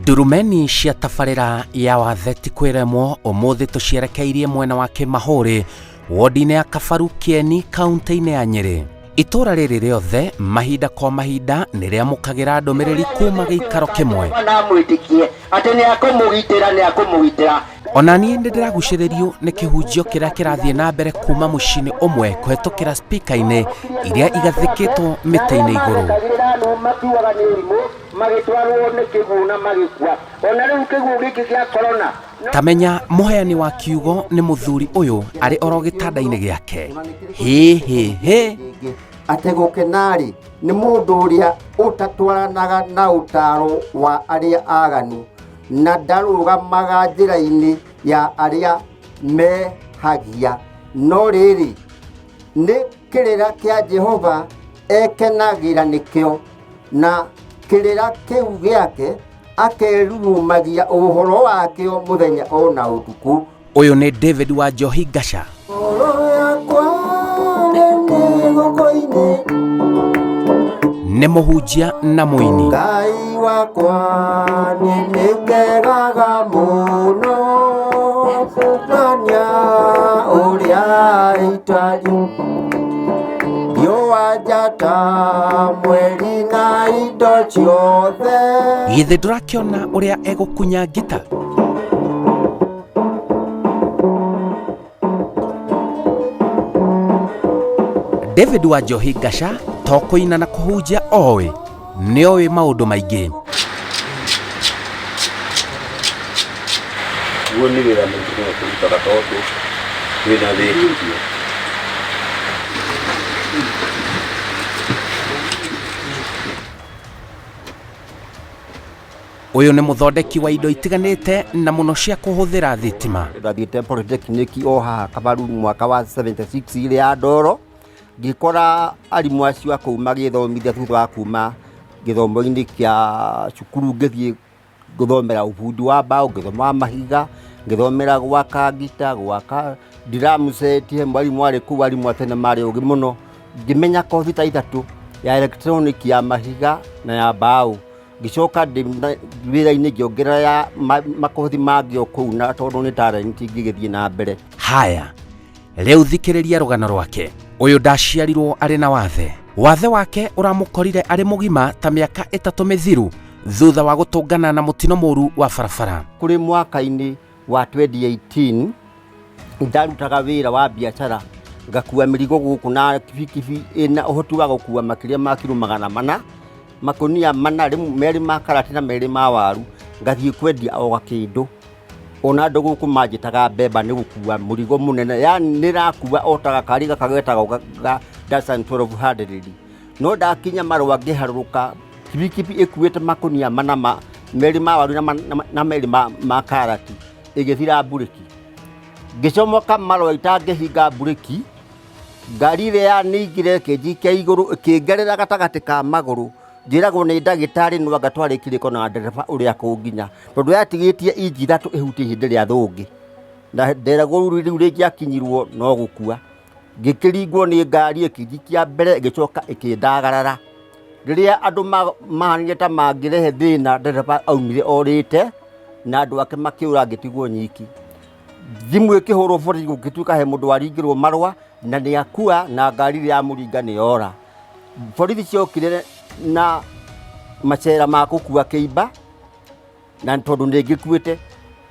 Ndurumeni cia tabarĩra ya wathe ti kwĩremwo ũmũthĩ tũcierekeirie mwena wa Kĩmahũrĩ wodi-inĩ ya Kabaru Kĩeni kaunti-inĩ ya Nyĩrĩ. Itũũra rĩrĩ rĩothe mahinda kwa mahinda nĩ rĩamũkagĩra ndũmĩrĩri kuma gĩikaro kĩmwe. Namwĩtĩkie atĩ nĩ akũmũgitĩra, nĩ akũmũgitĩra. Ona niĩ nĩ ndĩragucĩrĩrio nĩ kĩhunjio kĩrĩa kĩrathiĩ na mbere kuma mũciĩ-inĩ ũmwe kũhetũkĩra spika-inĩ iria igathĩkĩtwo mĩtĩ-inĩ igũrũ. Marekagĩrĩra andũ makiugaga nĩ ũrimũ, magĩtwarwo nĩ kĩguũ na magĩkua. Ona rĩu kĩguũ gĩkĩ kĩa corona. Tamenya mũheani wa kiugo nĩ mũthuri ũyũ arĩ oro gĩtanda-inĩ gĩake. Hĩ hĩ hĩ. Atĩ gũkena-rĩ, nĩ mũndũ ũrĩa ũtatwaranaga na ũtaaro wa arĩa aganu, na ndarũgamaga njĩra-inĩ ya arĩa mehagia, no rĩrĩ, nĩ kĩrĩra kĩa Jehova ekenagĩra nĩkĩo, na kĩrĩra kĩu gĩake akerurumagia ũhoro wakĩo mũthenya o na ũtukũ. Ũyũ nĩ David wa Njohi Ngaca. Ngoro yakwa rĩu nĩ guoko-inĩ. Nĩ mũhunjia na mũini. Ngai wakwa nĩ nĩngegaga mũno kuonania ũrĩa itariĩ. Riũa, njata, mweri na indo ciothe. Githĩ ndũrakĩona ũrĩa egũkunya ngita? David wa Njohi Ngaca to kũina na kũhunjia oĩ, nĩoĩ maũndũ maingĩ. Guo nĩ wĩra mũingĩ mũno tũrutaga tondũ wĩna wĩtĩkio. Ũyũ nĩ mũthondeki wa indo itiganĩte na mũno cia kũhũthĩra thitima. Ndathiĩte polytechnic o haha Kabaru mwaka wa 76 ĩrĩa ya Ndoro, ngĩkora arimũ acio a kũu magĩthomithia thutha wa kuma gĩthomo-inĩ kĩa cukuru ngĩthiĩ gũthomera ũbundi wa mbaũ, ngĩthoma wa mahiga, ngĩthomera gwaka ngita, gwaka drum set, he mwarimũ warĩ kũu, arimũ a tene marĩ ogĩ mũno, ngĩmenya kothi ta ithatũ, ya electronic, ya mahiga na ya mbaũ. Ngĩcoka wĩra-inĩ ngĩongerera ya makothi mangĩ o kũu, na tondũ nĩ talent ngĩgĩthiĩ na mbere. Haya, rĩu thikĩrĩria rũgano rwake. Ũyũ ndaciarirwo arĩ na wathe. Wathe wake ũramũkorire arĩ mũgima ta mĩaka 3 mĩthiru thutha wa gũtũngana na mũtino mũru wa barabara. Kũrĩ mwaka-inĩ wa 2018 ndarutaga wĩra wa biacara, ngakua mĩrigo gũkũ na kibikibi ĩna ũhoti wa gũkua makĩria ma kiro 400, makũnia mana, rĩmwe merĩ ma karati na merĩ ma waru, ngathiĩ kwendia o gakĩndũ. Ona andũ gũkũ manjĩtaga mbemba nĩ gũkua mũrigo mũnene, yani nĩrakua o ta gakari gaka getagwo ga Datsun 1200. No ndakinya marũa ngĩharũrũka, kibikibi ĩkuĩte makũnia mana ma merĩ ma waru na merĩ ma karati, ĩgĩthira mburĩki. Ngĩcomoka marũa itangĩhinga mburĩki, ngari ĩrĩa yaningire ĩkĩnjikia igũrũ, ĩkĩngerera gatagatĩ ka magũrũ. Njĩragwo nĩ ndagĩtarĩ no anga twarĩ kĩrĩko na ndereba ũrĩa kũnginya, tondũ yatigĩtie inji ithatũ ĩhutie ihĩndĩ rĩa thũngĩ. Na nderagwo rĩu rĩngĩakinyirwo no gũkua. Ngĩkĩringwo nĩ ngari ĩkĩnjikia mbere ĩgĩcoka ĩkĩndagarara. Rĩrĩa andũ mahanire ta mangĩrehe thĩna, ndereba aumire orĩte na andũ ake makĩũra ngĩtigwo nyiki. Thimũ ĩkĩhũrwo borithi gũgĩtuĩka he mũndũ waringĩrwo marũa na nĩ akua na ngari ĩrĩa yamũringa nĩ yora. Borithi ciokire na macera ma gũkua kĩimba na tondũ nĩ ngĩkuĩte,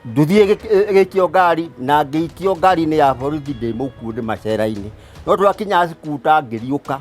nduthi ĩgĩikio ngari na ngĩikio ngari-inĩ ya borithi ndĩ mũkuũ ndĩ macera-inĩ. No twakinya cikuta ngĩriũka,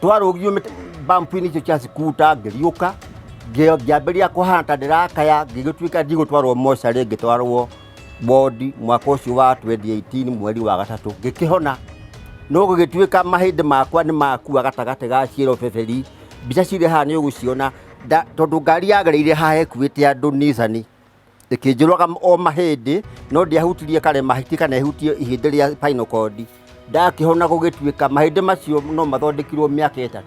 twarũgio bampu-inĩ icio cia cikuta ngĩriũka, ngĩambĩrĩria kũhana ta ndĩrakaya, ngĩgĩtuĩka ndigũtwarwo mocarĩ, ngĩtwarwo wodi mwaka ũcio wa 2018 mweri wa gatatũ, ngĩkĩhona. No gũgĩtuĩka mahĩndĩ makwa nĩ makua gatagatĩ ga ciĩro beberi, mbica cirĩ haha nĩ ũgũciona, tondũ ngari yagereire haha ĩkuĩte andũ Nissan, ĩkĩnjũraga o mahĩndĩ, no ndiahutirie karema hiti kana ĩhutie ihĩndĩ rĩa spinal cord. Ndakĩhona gũgĩtuĩka mahĩndĩ macio no mathondekirwo mĩaka 3.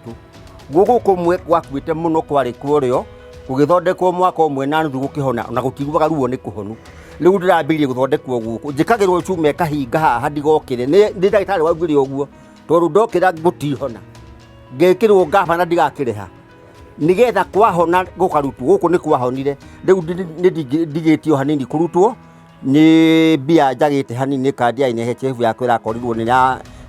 Guoko kũmwe gwakuĩte mũno kwarĩ kũrĩo, gũgĩthondekwo mwaka ũmwe na nuthu gũkĩhona, na gũtiguaga ruo nĩ kũhonu. Rĩu ndĩrambĩrĩria gũthondekwo guoko, njĩkagĩrwo cuma ĩkahinga haha ndigokĩre. Nĩ ndagĩtarĩ waugire ũguo, tondũ ndokĩra gũtihona. Ngekĩrwo ngabana ndigakĩrĩha. Nĩgetha kwahona gũkarutwo. Gũkũ nĩ kwahonire, rĩu nĩ ndigĩtio hanini kũrutwo nĩ mbia njagĩte hanini. Nĩ kandi ya NHIF yakwa ĩrakorirwo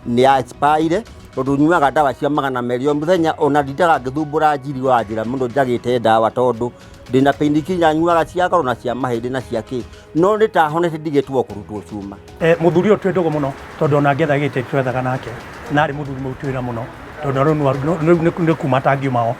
nĩ ya expire, tondũ nyuaga ndawa cia 200 o mũthenya. Ona ndindaga ngĩthumbũra njiri wa njĩra mũno njagĩte ndawa, tondũ ndĩna painkiller nyuaga cia ngoro na cia mahĩndĩ na cia kĩ, no nĩ ta honete, ndigĩtwo kũrutwo cuma. Mũthuri ũyũ twĩ ndũgũ mũno, tondũ ona ngĩetha gĩtĩ twethaga nake, na arĩ mũthuri mũruti wĩra mũno, tondũ rĩu nĩ kuma atangiuma ho.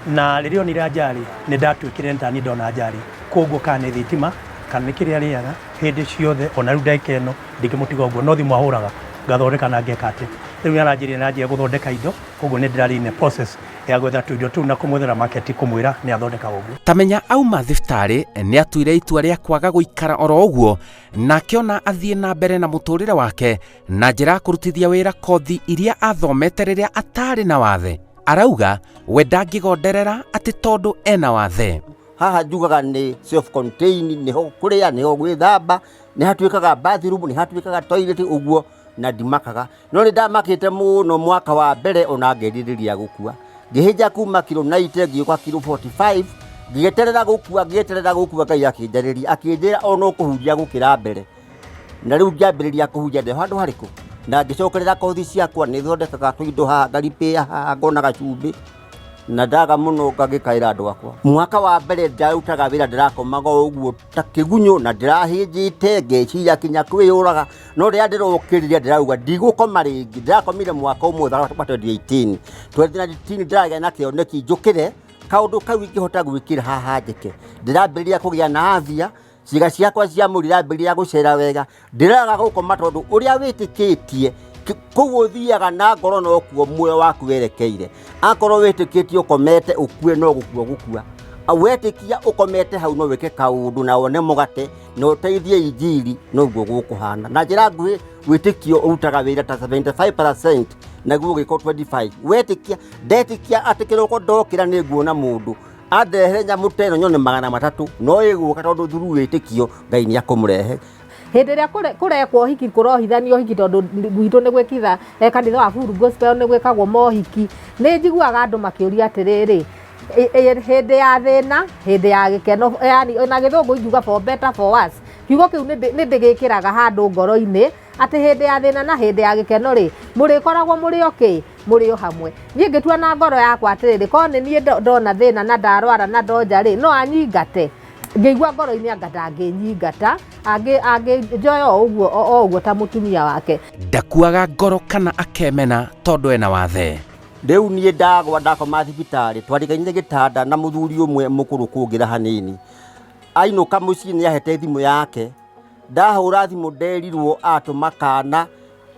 Na rĩrĩa onire anjari, nĩ ndatuĩkire nĩ taniĩ ndona anjari. Koguo kana nĩ thitima kana nĩ kĩrĩa arĩaga hĩndĩ ciothe, ona rĩu ndagĩka ĩno ndingĩmũtiga ũguo, no thimũ ahũraga ngathondeka na ngeka atĩ rĩu nĩ aranjĩrire na njia gũthondeka indo. Koguo nĩ ndĩrarĩ in a process ya gwetha tũindo tũu na kũmwethera market, kũmwĩra nĩ athondeka ũguo. Tamenya auma thibitarĩ nĩ atuire itua rĩa kwaga gũikara oro ũguo, na akĩona athiĩ na mbere na mũtũrĩre wake na njĩra ya kũrutithia wĩra kothi iria athomete rĩrĩa atarĩ na wathe. Arauga we ndangĩgonderera atĩ tondũ ena wathe. Haha njugaga nĩ self contained, nĩho kũrĩa, nĩho gwĩthamba, nĩ hatuĩkaga bathroom, nĩ hatuĩkaga toilet ũguo, na ndimakaga. No nĩ ndamakĩte mũno mwaka wa mbere, ona ngerirĩria gũkua. Ngĩhĩnja kuma kiro 90 ngĩũka kiro 45, ngĩeterera gũkua, ngĩeterera gũkua. Ngai akĩnjarĩria, akĩnjĩra ona ũkũhunjia gũkĩra mbere. Na rĩu ngĩambĩrĩria kũhunjia ndĩ handũ harĩkũ, na ngĩcokerera kothi ciakwa. Nĩ thondekaga tũindo haha, ngaripĩa haha, ngona gacumbĩ na ndaga mũno, ngagĩkaĩra andũ akwa. Mwaka wa mbere ndarutaga wĩra, ndĩrakomaga o ũguo ta kĩgunyũ na ndĩrahĩnjĩte, ngeciria kinya kwĩyũraga. No rĩrĩa ndĩrokĩrire, ndĩrauga ndigũkoma rĩngĩ. Ndĩrakomire mwaka ũmwe wa 2018. 2019 ndĩragĩa na kĩoneki njũkĩre, kaũndũ kau ingĩhota gwĩkĩra haha njĩke. Ndĩrambĩrĩria kũgĩa na afya, ciĩga ciakwa cia mwĩrĩ irambĩrĩria gũcera wega. Ndĩraga gũkoma, tondũ ũrĩa wĩtĩkĩtie kũu ũthiaga na ngoro nokuo muoyo waku werekeire. Akorwo wĩtĩkĩtie ũkomete ũkue, no gũkua gũkua. Wetĩkia ũkomete hau no wĩke kaũndũ na wone mũgate na ũteithie injiri, noguo gũkũhana. Na njĩra nguhĩ, wĩtĩkio ũrutaga wĩra ta 75%, naguo ũgĩkorwo 25. Wetĩkia, ndetĩkia atĩ kĩroko ndokĩra nĩ nguona mũndũ andehere nyamũ ta ĩno, nyone 300, no ĩgũka, tondũ through wĩtĩkio Ngai nĩ akũmũrehe. Hĩndĩ ĩrĩa kũrekwo ũhiki, kũrohithanio ũhiki, tondũ gwitũ nĩ gwĩkitha kanitha wa Full Gospel nĩ gwĩkagwo mohiki, nĩ njiguaga andũ makĩũria atĩrĩrĩ, hĩndĩ ya thĩna, hĩndĩ ya gĩkeno, yani na Gĩthũngũ ingiuga for better for worse. Kiugo kĩu nĩ ndĩgĩkĩraga handũ ngoro-inĩ, atĩ hĩndĩ ya thĩna na hĩndĩ ya gĩkeno rĩ, mũrĩkoragwo mũrĩ o kĩ, mũrĩ o hamwe. Niĩ ngĩtua na ngoro yakwa atĩrĩrĩ, korwo nĩ niĩ ndona thĩna na ndarwara na ndonja rĩ, no anyingate? Ngĩigua ngoro-inĩ anga ndangĩnyingata, angĩnjoya o ũguo o ũguo ta mũtumia wake. Ndakuaga ngoro kana akemena tondũ ena wathe. Rĩu niĩ ndagwa, ndakoma thibitarĩ, twarigainie gĩtanda na mũthuri ũmwe mũkũrũ kũngĩra hanini. Ainũka mũciĩ nĩ ahete thimũ yake. Ndahũra thimũ, nderirwo atũma kana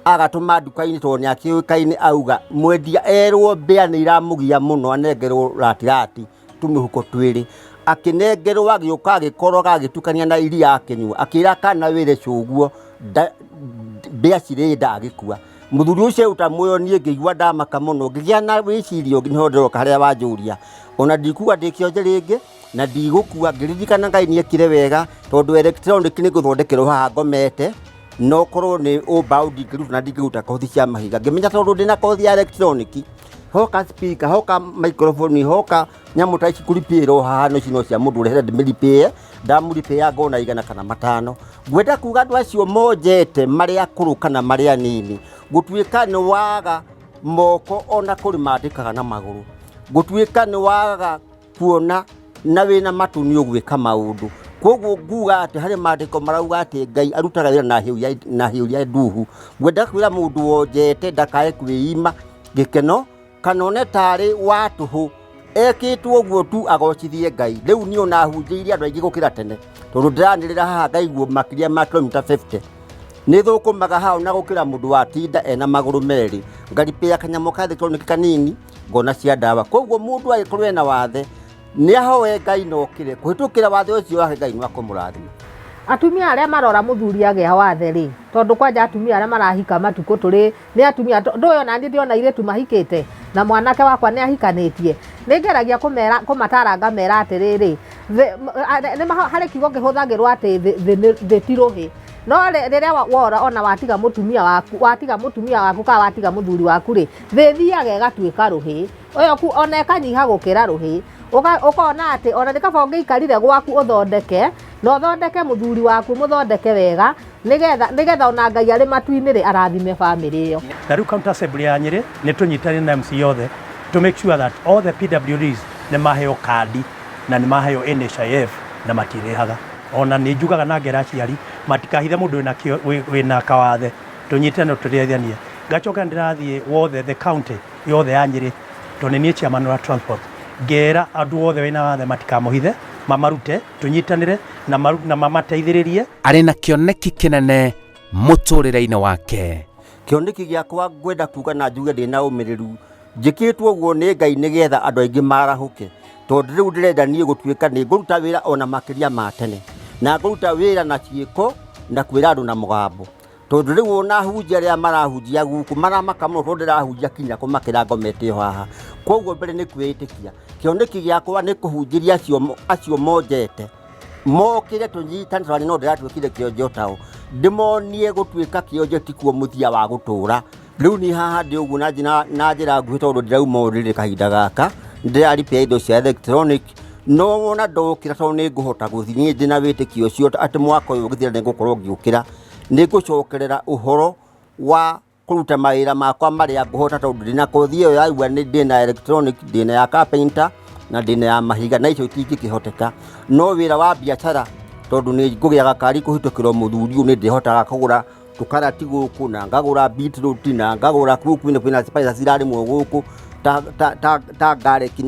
agatũma nduka-inĩ, tondũ nĩ akĩũĩkaine. Auga mwendia erwo mbĩa nĩ iramũgia mũno, anengerwo ratirati tũmĩhuko twĩrĩ. Akĩnengerwo, agĩũka, agĩkoroga, agĩtukania na iria, akĩnyua, akĩra kana wĩre cũguo mbĩa cirĩ nda. Agĩkua mũthuri ũcio auta muoyo. Niĩ ngĩigua ndamaka mũno, ngĩgĩa na wĩcirio ũngĩ. Nĩho ndĩroka harĩa wanjũria, ona ndikuga ndĩ kĩonje rĩngĩ na ndigũkua. Ngĩririkana Ngai nĩekire wega, tondũ electronic nĩ ngũthondekerwo haha ngomete, no korwo nĩ ũmbaũ ndingĩruta na ndingĩruta kothi cia mahiga. Ngĩmenya tondũ ndĩna kothi ya electronic, hoka speaker, hoka microphone, hoka nyamũ ta ici kũripĩrwo haha, no ici no cia mũndũ ũrehere ndĩmĩripĩe. Ndamũripĩa ngona 100 kana 500. Ngwenda kuga andũ acio monjete, marĩ akũrũ kana marĩ anini, gũtuĩka nĩ waga moko, ona kũrĩ mandĩkaga na magũrũ, gũtuĩka nĩ waga kuona na wĩna matũ, nĩ ũgwĩka maũndũ. Koguo nguga atĩ harĩ maandĩko marauga atĩ Ngai arutaga wĩra na hiũ ya nduhu. Ngwenda kwĩra mũndũ wonjete ndakae kwĩima gĩkeno kana one tarĩ wa tũhũ, ekĩtwo ũguo tu agocithie Ngai. Rĩu niĩ ona hunjĩirie andũ aingĩ gũkĩra tene, tondũ ndĩranĩrĩra haha ngaiguo makĩria ma kilomita 50. Nĩ thũkũmaga haha ona gũkĩra mũndũ watinda ena magũrũ merĩ. Ngaripĩa kanyamũ ka electronic kanini, ngona cia ndawa. Koguo mũndũ agĩkorwo ena wathe, nĩ ahoe Ngai na okĩre kũhĩtũkĩra wathe ũcio wake, Ngai no akũmũrathima. Atumia arĩa marora mũthuri agĩa wathe rĩ, tondũ kwanja atumia arĩa marahika matukũ tũrĩ nĩ atumia, ndũĩ ona niĩ ndĩrona airĩtu mahikĩte na mwanake wakwa nĩ ahikanĩtie, nĩ ngeragia kũmera, kũmatara, ngamera atĩrĩrĩ, harĩ kiugo kĩhũthagĩrwo atĩ thĩ ti rũhĩ. No rĩrĩa wora ona watiga mũtumia waku kana watiga mũthuri waku rĩ, thĩ ĩthiaga ĩgatuĩka rũhĩ. Ũyũ ku ona ĩkanyiha gũkĩra rũhĩ. Ũkona atĩ ona nĩ kaba ũngĩikarire gwaku ũthondeke, na ũthondeke mũthuri waku, mũthondeke wega, nĩgetha ona Ngai arĩ matu-inĩ rĩ arathime bamĩrĩ ĩyo. Na rĩu county assembly ya Nyĩrĩ nĩ tũnyitanĩre na MC yothe to make sure that all the PWDs nĩ maheo kandi na nĩ maheo NHIF na matirĩhaga. Ona nĩ njugaga na ngera aciari matikahithe mũndũ wĩna kawathe, tũnyitane tũteithanie. Ngacoka ndĩrathiĩ wothe the county yothe ya Nyĩrĩ, tondũ nĩ niĩ chairman wa transport, ngera andũ othe wĩna wathe matikamũhithe, mamarute, tũnyitanĩre na mamateithĩrĩrie. Arĩ na kĩoneki kĩnene mũtũrĩre-inĩ wake. Kĩoneki gĩakwa ngwenda kuga na njuge ndĩna ũmĩrĩru, njĩkĩtwo ũguo nĩ Ngai nĩgetha andũ aingĩ marahũke, tondũ rĩu ndĩrenda niĩ gũtuĩka nĩ ngũruta wĩra ona makĩria ma tene, na ngũruta wĩra na ciĩko na kwĩra andũ na mũgambo, tondũ rĩu ona ahunjia arĩa marahunjia gũkũ maramaka mũno, tondũ ndĩrahunjia kinya kũmakĩra ngomete o haha. Koguo mbere nĩ kwĩĩtĩkia. Kĩoneki gĩakwa nĩ kũhunjĩria acio monjete mokĩre tũnyitane, tondũ no ndĩratuĩkire kĩonje o tao, ndĩmonie gũtuĩka kĩonje tikuo mũthia wa gũtũra. Rĩu niĩ haha ndĩ ũguo na njĩra nguhĩ, tondũ ndĩrauma ũrĩrĩ kahinda gaka, ndĩraripia indo cia electronic, no wona ndokĩra, tondũ nĩ ngũhota gũthiĩ, niĩ ndĩna wĩtĩkio ũcio atĩ mwaka ũyũ ũgĩthira nĩ ngũkorwo ngĩũkĩra, nĩ ngũcokerera ũhoro wa kũruta mawĩra makwa marĩa ngũhota, tondũ ndĩna kothi ĩyo ya igua, nĩ ndĩna electronic, ndĩna ya carpenter na ndĩna ya mahiga, na icio itingĩkĩhoteka. No wĩra wa biacara, tondũ nĩ ngũgĩa gakari kũhĩtũkĩra mũthuri ũyũ, nĩ ndĩhotaga kũgũra tũkarati gũkũ na ngagũra beetroot na ngagũra gũkũ kwĩna spices irarĩmwo gũkũ ta garlic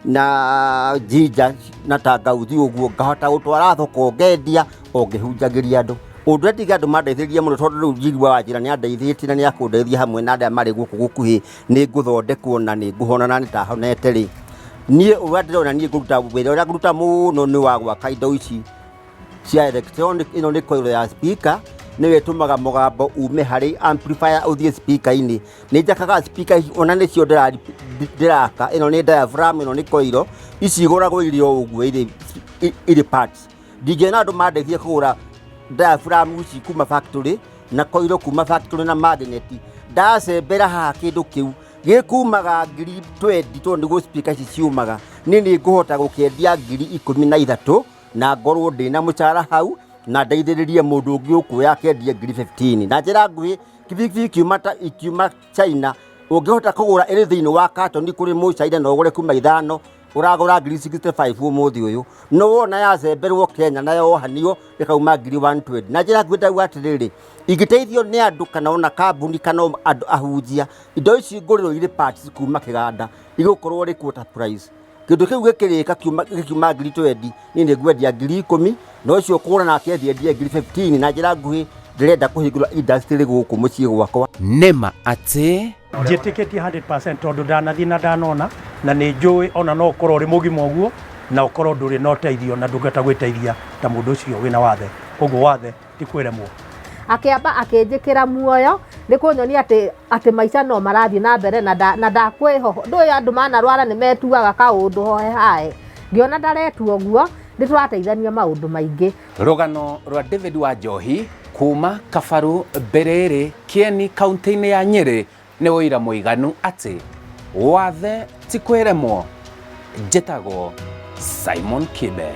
na ginger na tangauthi, ũguo ngahota gũtwara thoko ngendia o ngĩhunjagĩria andũ. Ũndũ ũrĩa ndingĩenda andũ mandeithĩrĩrie mũno, tondũ rĩu njiguaga wa njĩra nĩ andeithĩtie na nĩ akũndeithia hamwe na arĩa marĩ gũkũ gũkuhĩ, nĩ ngũthondekwo na nĩ ngũhona na nĩ ndahonete rĩ. Niĩ ũrĩa ndĩrona niĩ ngũruta wĩra ũrĩa ngũruta mũno nĩ wa gwaka indo ici cia electronic. Ĩno nĩ coil ya speaker, nĩyo ĩtũmaga mũgambo ume harĩ amplifier ũthiĩ speaker-inĩ. Nĩ njakaga speaker ici, ona nĩcio ndĩraka. Ĩno nĩ diaphragm, ĩno nĩ coil. Ici igũragwo irĩ o ũguo irĩ parts. Ndingĩona andũ mandeithie kũgũra diaphragm ici kuma factory na coil kuma factory na magnet, ndacembera haha kĩndũ kĩu gĩkumaga 20,000, tondũ nĩguo speaker ici ciumaga. Niĩ nĩ ngũhota gũkĩendia 13,000 na ngorwo ndĩna mũcara hau na ndeithĩrĩrie mũndũ ũngĩ ũkuoya akendie 15,000. Na njĩra nguhĩ, kibikibi ikiuma China, ũngĩhota kũgũra ĩrĩ thĩinĩ wa katoni kũrĩ mũcaina na ũgũre kuma ithano, ũragũra 65,000 ũmũthĩ ũyũ. No wona yacemberwo Kenya na yohanio ĩkauma 120,000. Na njĩra nguhĩ ndauga atĩrĩrĩ, ingĩteithio nĩ andũ kana ona kambuni kana andũ ahunjia, indo ici ngũrĩrwo irĩ parts kuma kĩganda, igũkorwo rĩ quarter price. Kĩndũ kĩu gĩkĩrĩka gĩkiuma 20,000, niĩ nĩ ngwendia 10,000, na ũcio ũkũgũra nake endie 15,000. Na njĩra nguhĩ, ndĩrenda kũhingũra industry gũkũ mũciĩ gwakwa. Nĩma atĩ Njĩtĩkĩtie 100%, tondũ ndanathiĩ na ndanona na nĩ njũĩ ona no ũkorwo ũrĩ mũgima ũguo na ũkorwo ndũrĩ na ũteithio na ndũngĩhota gwĩteithia ta mũndũ ũcio wĩna wathe. Koguo wathe ti kwĩremwo. Akĩamba akĩnjĩkĩra muoyo nĩ kũnyonia atĩ maica no marathiĩ na mbere na ndakwĩhoho ndũĩ andũ manarwara nĩ metuaga kaũndũ hohe hae, ngĩona ndaretua ũguo, nĩ tũrateithania maũndũ maingĩ. Rũgano rwa David wa Njohi kuma Kabaru Mbĩrĩrĩ, Kĩeni, kaunti-inĩ ya Nyĩrĩ nĩ ũira mũiganu atĩ wathe ti kwĩremwo. Njĩtagwo Simon Kibe.